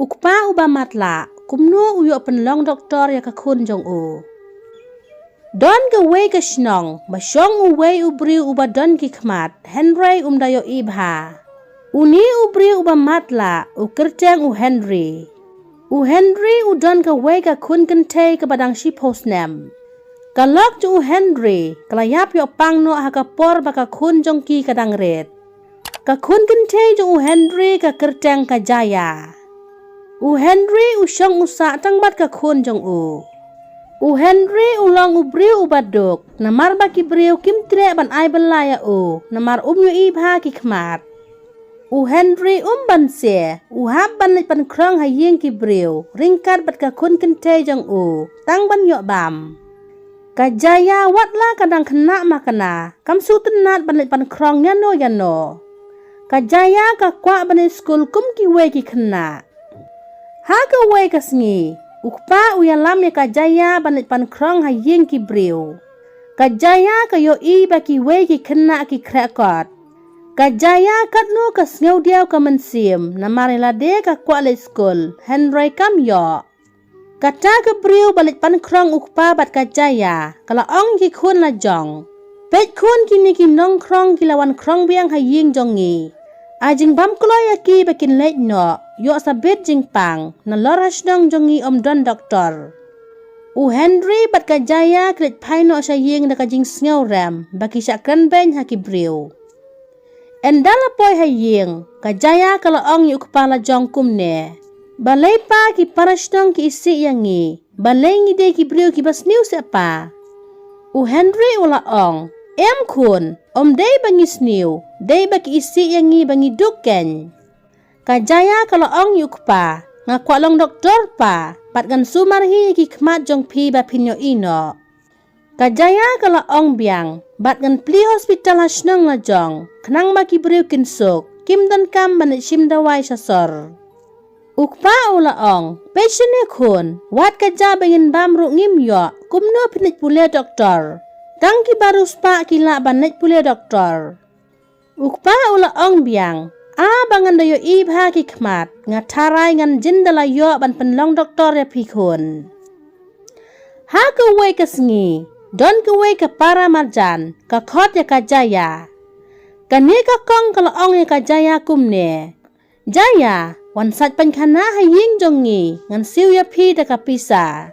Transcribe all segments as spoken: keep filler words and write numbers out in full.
U kpa uba matlah, kumno u ïoh pynlong doktor ïa ka khun jong u? Don kawei ka shnong, ba shong uwei u briew uba don ki khmat, hynrei um da ïohi bha. Une u briew uba matlah, u kyrteng u Henry. U Henry u don kawei ka khun kynthei kaba dang shiphew snem. Ka lok jong u Henry, ka la ïap ïoh pang noh ha ka por ba ka khun jong ki ka dang rit. Ka khun kynthei jong u Henry ka kyrteng ka Jaya. U Henry u shong u sah tang bad ka khun jong u. U Henry u long u briew uba duk, namar ba ki briew kim treh ban ai bylla ïa u, namar um ïohi bha ki khmat. U Henry um banse, u hap ban leit pynkhrong ha ïing ki briew, ryngkat bad ka khun kynthei jong u, tang ban ïoh bam. Ka Jaya wat la ka dang khynnah makna, kam sngewtynnat ban leit pynkhrong ïano ïano. Ka Jaya ka kwah ban leit skul kum kiwei ki khynnah. Ha kawei ka sngi, u kpa u ïalam ïa ka Jaya ban leit pynkhrong ha ïing ki briew. Ka Jaya ka ïohi ba kiwei ki khynnah ki khreh kot. Ka Jaya katno ka sngewdiaw ka mynsiem, namar ïa lade ka kwah leit skul, hynrei kam ïoh. Kata ka briew ba leit pynkhrong u kpa bad ka Jaya, ka la ong ïa ki khun la jong. Peit khun, kine ki nongkhrong ki la wan khrong biang ha ïing jong ngi. Ai jingbam kloi ïa ki ba kin leit noh, ïoh sa bit jingpang, nalor ha shnong jong ngi ym don doktor. U Henry bad ka Jaya ki leit phai noh sha ïing da ka jingsngewrem, ba ki shah kren beiñ ha ki briew. Ynda la poi ha ïing, ka Jaya ka la ong ïa u kpa la jong kumne. Balei pa, ki para shnong ki isih ïa ngi, balei ngi dei ki briew kiba sniew seh pa? U Henry u la ong, em khun, ym dei ba ngi sniew, dei ba ki isih ïa ngi ba ngi duk keiñ. Ka Jaya ka la ong ïa u kpa, nga kwah long doktor pa, bad ngan sumar hi ïa ki khmat jong phi ba phin ïohi noh. Ka Jaya ka la ong biang, bad ngan plie hospital ha shnong la jong, khnang ba ki briew kin suk, kim donkam ban leit shim dawai sha sor. U kpa u la ong, peit shane khun, wat ka ja ba ngin bam ruh ngim ïoh, kumno phin leit pule doktor? Tang kiba riewspah ki lah ban leit pule doktor. U kpa u la ong biang, a ba ngan da ïohi bha ki khmat, nga tharai ngan jin da la ïoh ban pynlong doktor ïa phi khun. Ha kawei ka sngi, don kawei ka para marjan, ka khot ïa ka Jaya. Kane ka kong ka la ong ïa ka Jaya kumne. Jaya, wan sait painkhana ha ïing jong ngi, ngan siew ïa phi da ka pisa.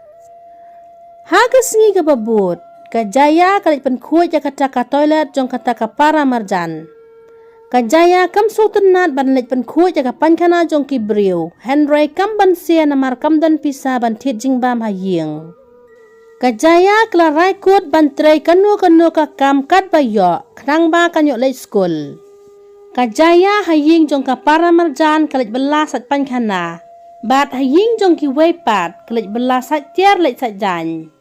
Ha ka sngi kaba bud, ka Jaya ka leit pynkhuid ïa kata ka toilet jong kata ka para marjan. Ka Jaya kam sngewtynnat ban leit pynkhuid ïa ka painkhana jong ki briew, hynrei kam banse namar kam don pisa ban thied jingbam ha ïing. Ka Jaya ka la rai kut ban trei kano kano ka kam katba ïoh, khnang ba kan ïoh leit skul. Ka Jaya ha ïing jong ka para marjan ka leit bylla sait painkhana. Bad ha ïing jong kiwei pat ka leit bylla sait tiar leit sait jaiñ.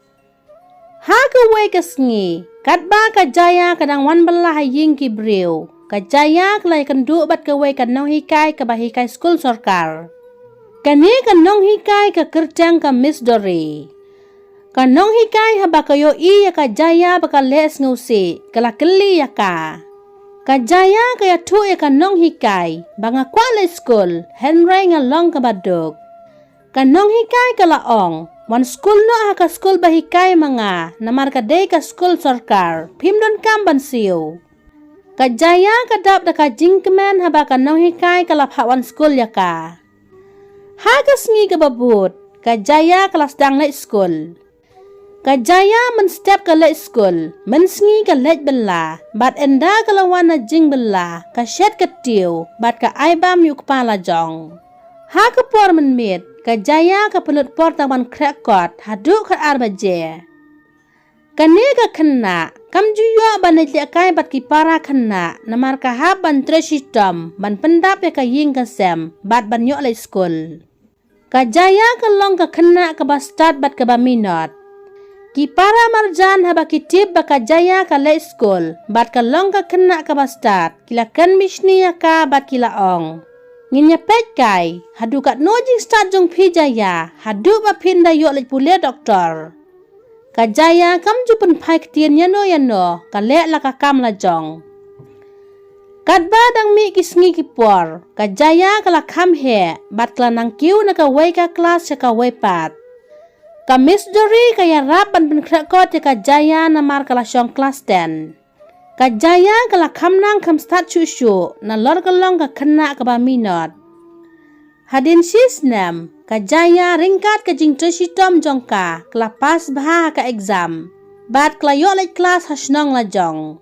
Ha kawei ka sngi, katba ka Jaya ka dang wan bylla ha ïing ki briew, ka Jaya ka la ïakynduh bad kawei ka nonghikai kaba hikai skul sorkar. Kane ka nonghikai ka kyrteng ka Miss Dory. Ka nonghikai haba ka ïohi ïa ka Jaya ba ka leh sngewsih, ka la kylli ïa ka. Ka Jaya ka ïathuh ïa ka nonghikai, ba nga kwah leit skul, hynrei nga long kaba duk. Ka nonghikai ka la ong, wan skul noh ha ka skul ba hikai ma nga, namar ka dei ka skul sorkar, phim donkam ban siew. Ka Jaya ka dap da ka jingkmen haba ka nonghikai ka la phah wan skul ïa ka. Ha ka sngi kaba bud, ka Jaya ka la sdang leit skul. Ka Jaya mynstep ka leit skul, mynsngi ka leit bylla, bad ynda ka la wan na jingbylla, ka shet ka tiew, bad ka ai bam ïa u kpa la jong. Ha ka por mynmiet, ka Jaya ka pynlut por tang ban khreh kot, haduh khatar baje. Kane ka khynnah, kam ju ïoh ban leit lehkai bad ki para khynnah, namar ka hap ban trei shitom, ban pyndap ïa ka ïing ka sem, bad ban ïoh leit skul. Ka Jaya ka long ka khynnah kaba stad bad kaba minot. Ki para marjan haba ki tip ba ka Jaya ka leit skul, bad ka long ka khynnah kaba stad, ki la kren bishni ïa ka bad ki la ong. Ngin ïa peit kai, haduh katno jingstad jong phi Jaya, haduh ba phin da ïoh leit pule doktor. Ka Jaya kam ju pynphai ktien ïano ïano, ka leh la ka kam la jong. Katba dang mih ki sngi ki por, ka Jaya ka la kham heh bad ka la nang kiew na kawei ka klas sha kawei pat. Ka Miss Dori ka ïarap ban pynkhreh kot ïa ka Jaya namar ka la shong klas ten. Ka Jaya ka la kham nang kham stad shuh shuh nalor ka long ka khynnah kaba minot. Hadien shi snem, ka Jaya ryngkat ka jingtrei shitom jong ka, ka la pass bha ha ka exam bad ka la ïoh leit klas ha shnong la jong.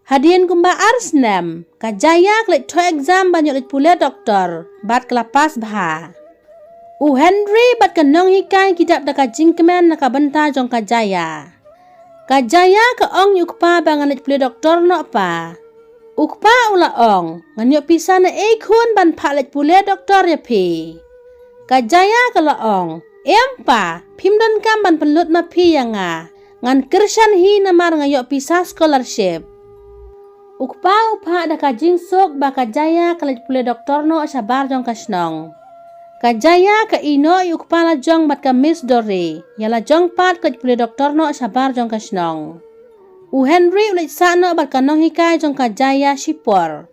Hadien kumba ar snem, ka Jaya ka leit thoh exam ban ïoh leit pule doktor bad ka la pass bha. U Henry bad ka nonghikai ki dap da ka jingkmen na ka bynta jong ka Jaya. Ka Jaya ka ong ïa u kpa ba ngan leit pule doktor noh pa. U kpa u la ong, ngan ïoh pisa na ei khun ban phah leit pule doktor ïa phi? Ka Jaya ka la ong, em pa, phim donkam ban pynlut ma phi ïa nga. Ngan kyrshan hi namar nga ïoh pisa scholarship. U kpa u phah da ka jingsuk ba ka Jaya ka leit pule doktor noh shabar jong ka shnong. Ka Jaya ka ïehnoh ïa u kpa la jong bad ka Miss Dori, ïa la jong pat ka leit pule doktor noh shabar jong ka shnong. U Henry u leit sah noh bad ka nonghikai jong ka Jaya shipor.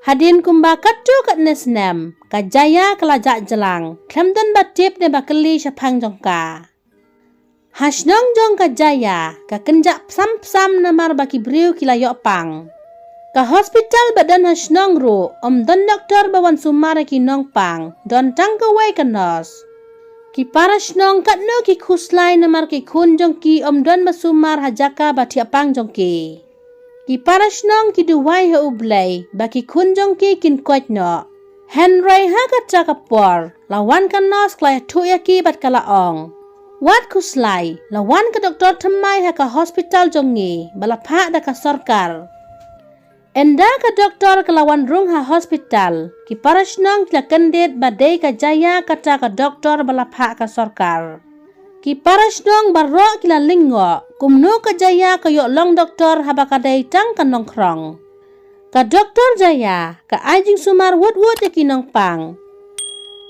Hadien kumba katto katne snem, ka Jaya ka la jah jlang, khlem don ba tip ne ba kylli shaphang jong ka. Ha shnong jong ka Jaya, ka kynjah psam psam namar ba ki briew ki la ïoh pang. Ka hospital ba don ha shnong ruh, ym don doktor ba wan sumar ïa ki nongpang, don tang kawei ka nurse. Ki para shnong katno ki khuslai namar ki khun jong ki ym don ba sumar ha jaka ba thiah pang jong ki. Ki para shnong ki duwai ha U Blei ba ki khun jong ki kin koit noh. Hynrei ha kata ka por, la wan ka nurse ka la ïathuh ïa ki bad ka la ong, wat khuslai, la wan ka doktor thymmai ha ka hospital jong ngi ba la phah da ka sorkar. Ynda ka doktor ka la wan rung ha hospital, ki para shnong ki la kyndit ba dei ka Jaya kata ka doktor ba la phah ka sorkar. Ki para shnong baroh ki la lyngngoh, kumno ka Jaya ka ïoh long doktor haba ka dei tang ka nongkhrong. Ka doktor Jaya ka ai jingsumar wut wut ïa ki nongpang.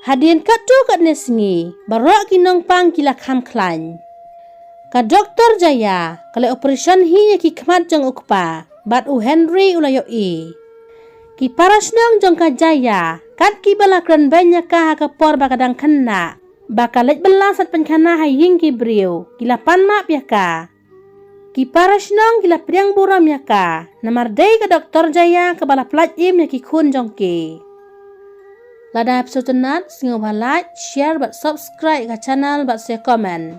Hadien katto katne sngi, baroh ki nongpang ki la kham khlaiñ. Ka doktor Jaya ka la operation hi ïa ki khmat jong u kpa, bad u Henry u la ïohi. Ki para shnong jong ka Jaya, kat kiba la kren beiñ ïa ka ha ka por ba ka dang khynnah, ba ka leit bylla sat pynkhana ha ïing ki briew, ki la pan map ïa ka. Ki para shnong ki la pdiang burom ïa ka, namar dei ka doktor Jaya kaba la pyllait im ïa ki khun jong ki. Lada phi sngewtynnat, sngewbha like, share bad subscribe ka channel bad sa comment.